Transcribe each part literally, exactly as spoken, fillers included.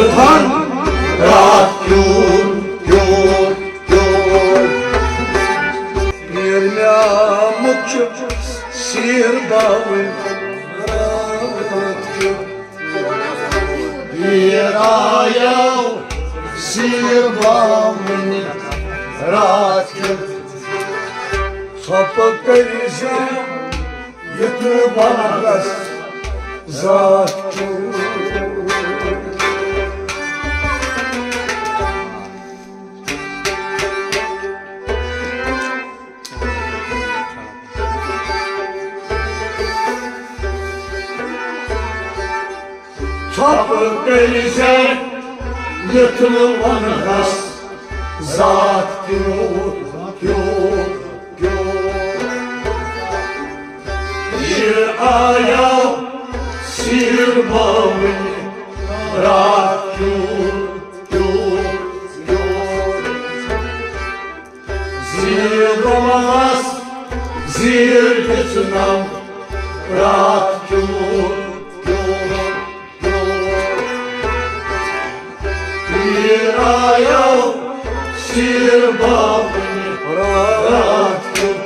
ہن راتھ کیُتھ، کیُتھ، کیُتھ۔ پیر مےٚ آمُت چھُ سیٖر باوٕنۍ راتھ کیُتھ۔ پیر آیو سیٖر باوٕنۍ راتھ کیُتھ۔ ژھۄپہٕ کٔرۍ زِ یُتھ نہٕ بنگس ذات کیُتھ۔ ژھۄپہٕ کٔرۍ زِ یُتھ نہٕ بنگس ذات کیُتھ، کیُتھ۔ پیر آیو سیٖر باوٕنۍ راتھ کیُتھ، کیُتھ، کیُتھ۔ زیٖر بمس، زیٖر دِژنم راتھ کیُتھ، کیُتھ۔ پیر آیو سیٖر باوٕنۍ راتھ کیُتھ۔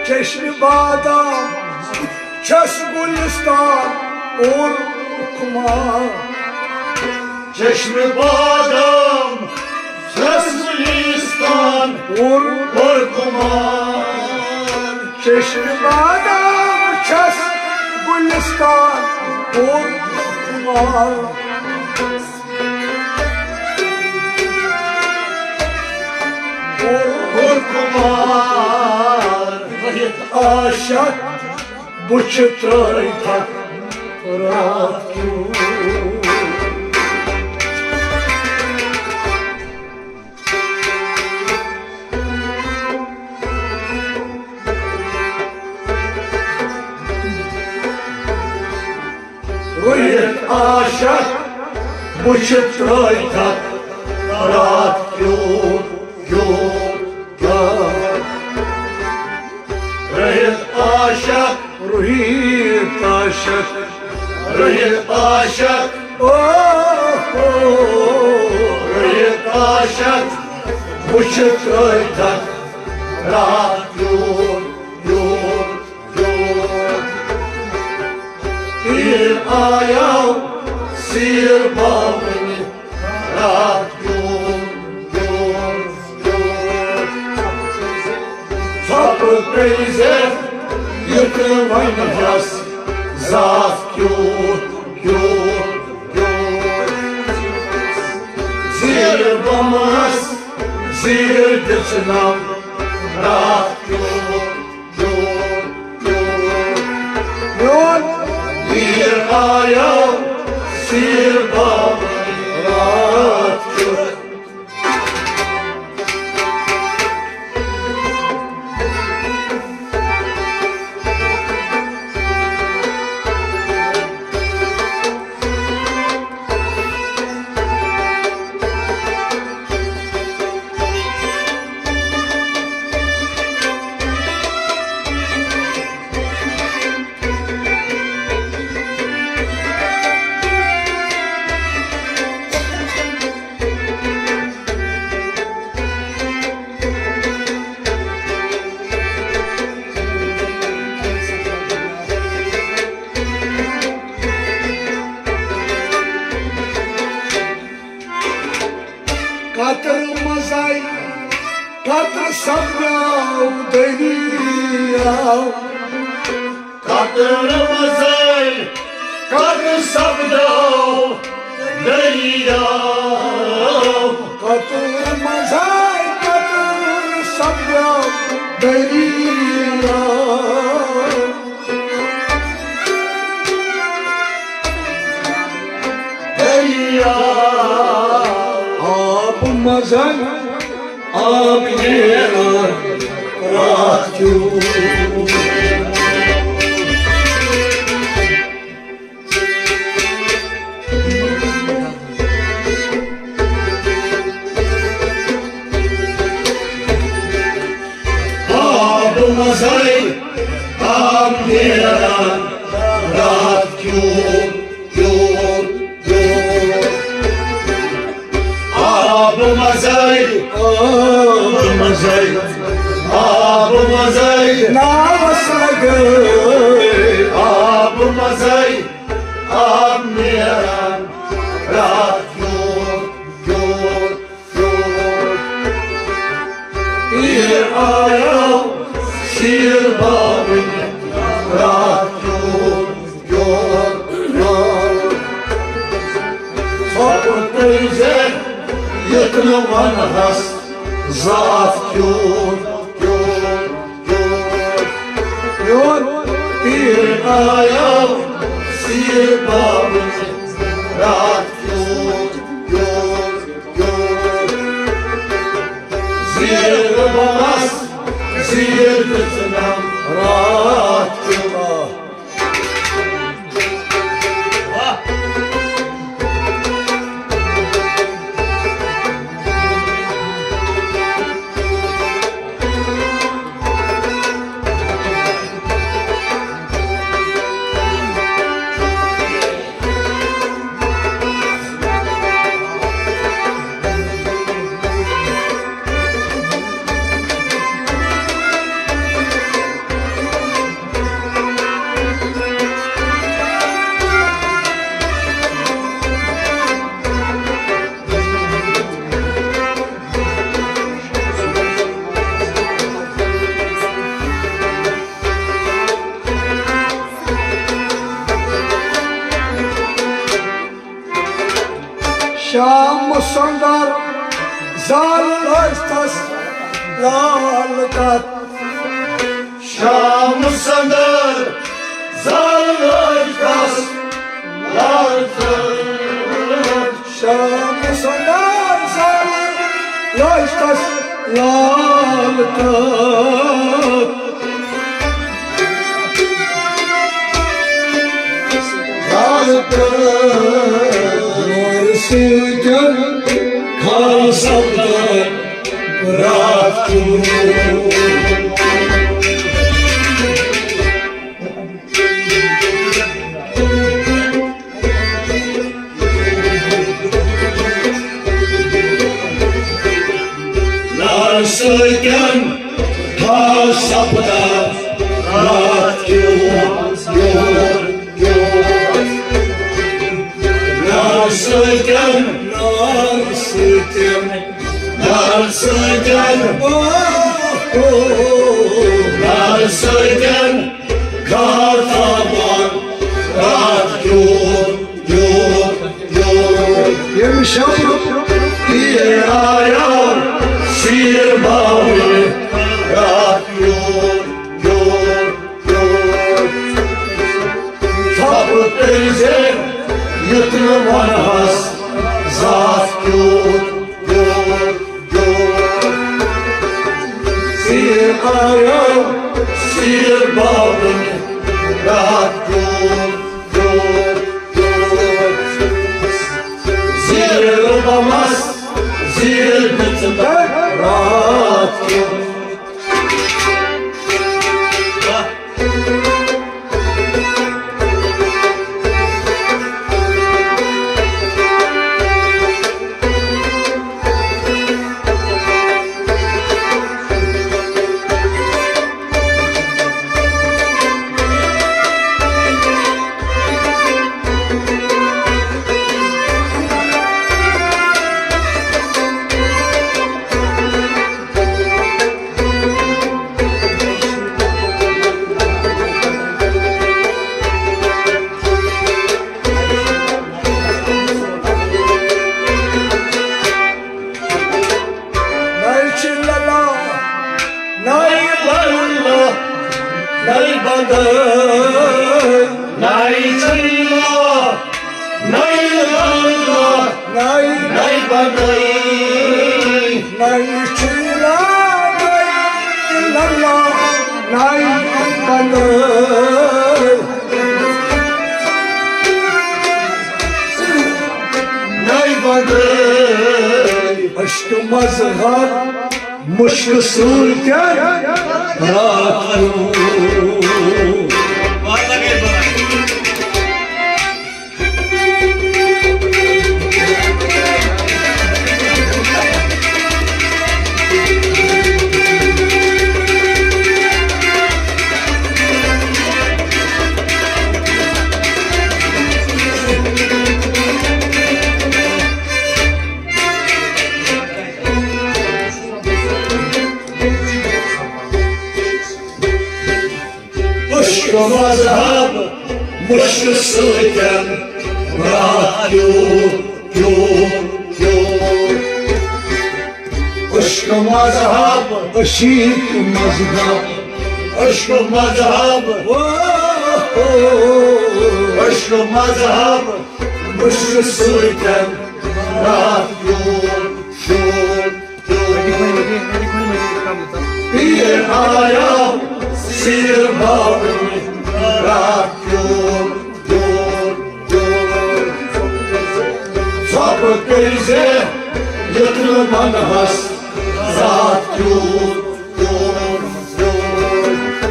چشمِ بادام چھس گُلستان اور خمار۔ چشمِ بادام چھس گُلستان اور اور خمار۔ چشمِ بادام چھس گُلستان اور خمار۔ اور خمار۔ رٔہِتھ عاشق بہٕ چھُ ترٛٲوِتھ راتھ کیُتھ۔ رُہِتھ عاشق بہٕ چھُ ترٛٲوِتھ راتھ کیُتھ، کیُتھ، کیُتھ۔ رُہِتھ عاشق، رُہِتھ عاشق، رُہِتھ عاشق، او ہو۔ رُہِتھ عاشق بہٕ چھُ ترٛٲوِتھ راتھ کیُتھ، کیُتھ۔ پیر آیو سیٖر باونہِ راتھ کیُتھ، کیُتھ، کیُتھ۔ ژھۄپہٕ کٔرۍ زِ یُتھ وۄنۍ یَس ذات کیُتھ، کیُتھ، کیُتھ۔ زیٖر بۄمَس زیٖر دِژنم راتھ کیُتھ۔ میون ویر آیو سیر باوٕنۍ راتھ کیُتھ۔ قطرٕ منٛزَے قطرٕ سپدیو دٔریاو۔ قطرٕ منٛزَے قطر سپدیو دٔریاو۔ قطر منٛزے قطر سپدیو دٔریاو۔ دٔریاو۔ آب منٛزے آب نیران راتھ کیُتھ۔ آب منٛزے آب نیران راتھ کیُتھ، کیُتھ، کیُتھ۔ آب منٛزے، آب منٛزے، آب منٛزے۔ ناوس لگے۔ آب منٛزے آب نیران راتھ کیُتھ، کیُتھ، کیُتھ۔ پیٖر آیو شیٖر باوٕنۍ راتھ کیُتھ، کیُتھ، کیُتھ۔ ژھۄپہٕ تُلۍ زِ یُتھ نہٕ ونہس ذات کیُتھ، کیُتھ، کیُتھ۔ یور پیٖر آیو شیٖر باوٕنۍ راتھ کیُتھ، کیُتھ، کیُتھ۔ زیٖر بمس، زیٖر دِژنم راتھ کیُتھ۔ شام سندر زال ٲسۍ تس لال تتھ۔ شام سندر زال ٲسۍ تس لال تتھ۔ شام سندر زال ٲسۍ تس لال تتھ۔ رات نور سۭتۍ کھال سپدان رات کیُتھ۔ نار سۭتۍ کھال سپدان رات کیُتھ، کیُتھ، کیُتھ۔ نار سۭتۍ، نار سۭتۍ، نار سۭتۍ، او، او، نار سۭتۍ کھال سپدان رات کیُتھ، کیُتھ، کیُتھ۔ ییٚمہِ شب پیٖر آیو شیٖر باوٕنۍ راتھ کیُتھ، کیُتھ، کیُتھ۔ ژھۄپہٕ تُلۍ زِ یُتھ نہٕ ونہس ذات کیُتھ، کیُتھ، کیُتھ۔ پیٖر آیو شیٖر باوٕنۍ راتھ کیُتھ، کیُتھ، کیُتھ۔ زیٖر بمس بنٲے۔ نَے چھُ لا اِلَہ اِلَّا اللہ، نَے بنٲے۔ نَے بنٲے۔ عشق مذہب مشک سۭتۍ راتھ کیُتھ۔ عشق مذہب مشک سۭتۍ راتھ کیُتھ، کیُتھ، کیُتھ۔ عشق مذہب، عشق مذہب، عشق مذہب۔ عشق مذہب مشک سۭتۍ راتھ کیُتھ، کیُتھ۔ پیٖر آیاو سیٖر باونہِ راتھ کیُتھ، کیُتھ، کیُتھ۔ ژھۄپہٕ کٔرۍزِ یُتھ نہٕ ونہَس راتھ کیُتھ، کیُتھ، کیُتھ۔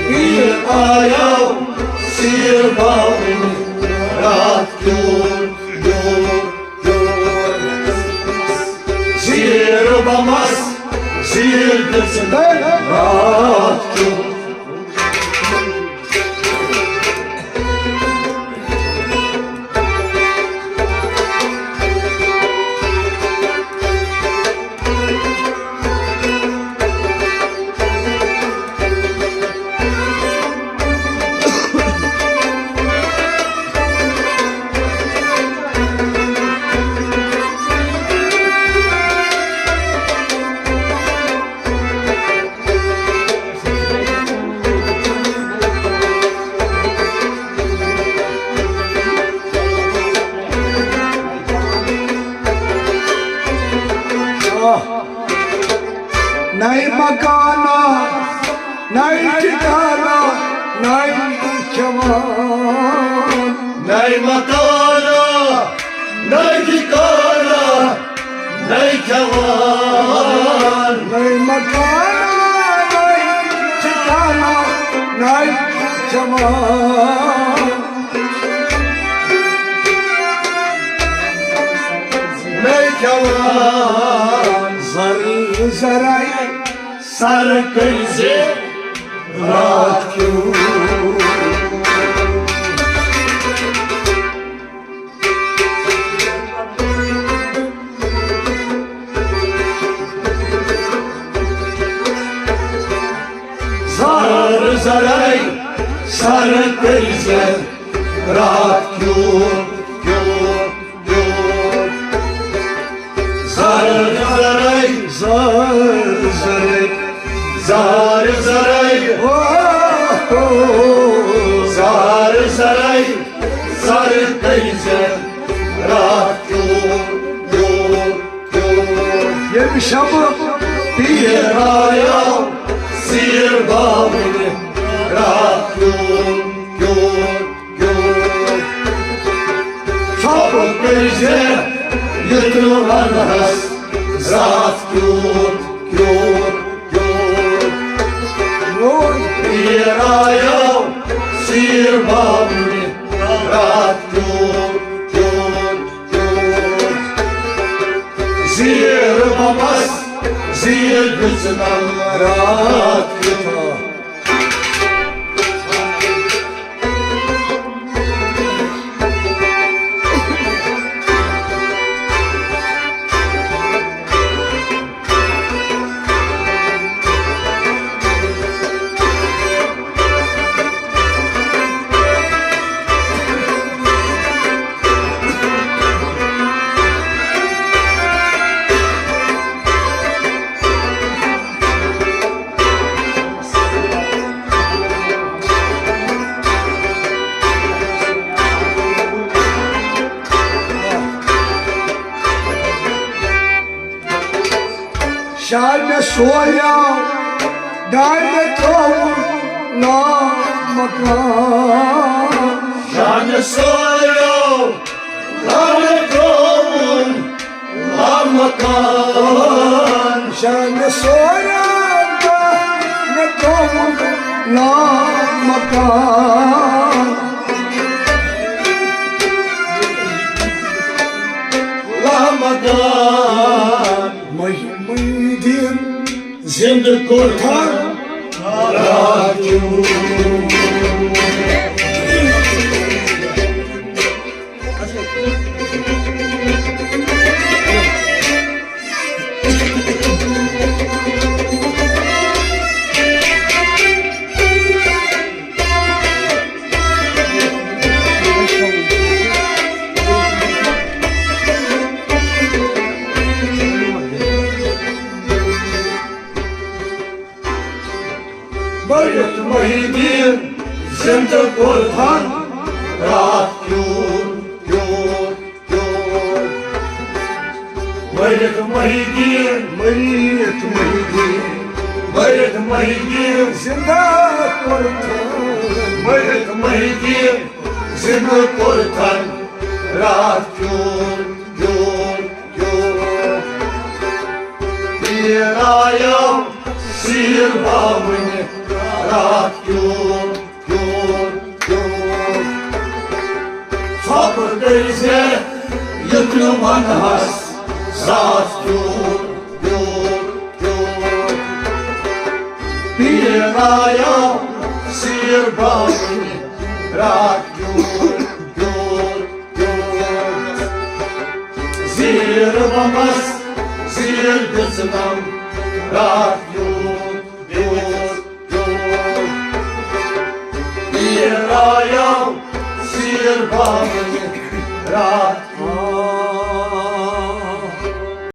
پیٖر آیاو سیٖر باونہِ راتھ کیُتھ، کیُتھ۔ زیٖر بمس، زیٖر دِژ نٔر راتھ کیُتھ۔ نَے مکانہ، نَے ٹھکانہ، نَے کھٮ۪وان۔ نَے مکانہ، نَے ٹھکانہ، نَے کھٮ۪وان۔ نَے مکانہ، نَے ٹھکانہ، نَے کھٮ۪وان۔ نَے کھٮ۪وان۔ زر زرے سر کٔرۍ زِ راتھ کیُتھ۔ زر زرے سر کٔرۍ زِ راتھ کیُتھ، کیُتھ، کیُتھ۔ زر زرے، زر زرے، زر زرے، او، او، زر زرے، سر کٔرۍ زِ راتھ کیُتھ، کیُتھ، کیُتھ۔ ییٚمہِ شبہٕ پیٖر آیاو سیٖر باونہِ راتھ کیُتھ، کیُتھ، کیُتھ۔ ژھۄپہٕ کٔرۍ زِ یُتھ نہٕ ونہَس راتھ کیُتھ، کیُتھ، کیُتھ۔ میون پیٖر آیاو سیٖر باونہِ راتھ کیُتھ، کیُتھ، کیُتھ۔ زیٖر بمس، زیٖر دِژنم راتھ کیُتھ۔ شاہ مےٚ سوریو، دانہِ ترٛووُن لامکان۔ شاہ مےٚ سوریو، دانہِ ترٛووُن لامکان۔ شاہ مےٚ سوریو، دانہِ ترٛووُن لامکان۔ لامکان۔ مٔہۍ مٔہۍ دِن زِندٕ کوٚرتھن راتھ کیُتھ۔ بٔرِتھ مٔہۍ دِن زِندٕ کوٚرتھن راتھ کیُتھ، کیُتھ، کیُتھ۔ مٔرِتھ مٔہۍ دِن، مٔرِتھ مٔہۍ دِن، مٔرِتھ مٔہۍ دِن زِندٕ کوٚرتھن، مٔرِتھ مٔہۍ دِن زِندٕ کوٚرتھن راتھ کیُتھ، کیُتھ، کیُتھ۔ پیٖر آیو سیٖر باوٕنہِ راتھ کیُتھ، کیُتھ، کیُتھ۔ ژھۄپہٕ کٔرۍ زِ یُتھ نہٕ ونہس راتھ کیُتھ، کیُتھ، کیُتھ۔ پیٖر آیو سیٖر باوٕنہِ راتھ کیُتھ، کیُتھ، کیُتھ۔ زیٖر ومس، زیٖر دِژنم راتھ کیُتھ، کیُتھ، کیُتھ۔ پیٖر آیو سیٖر باوٕنہِ راتھ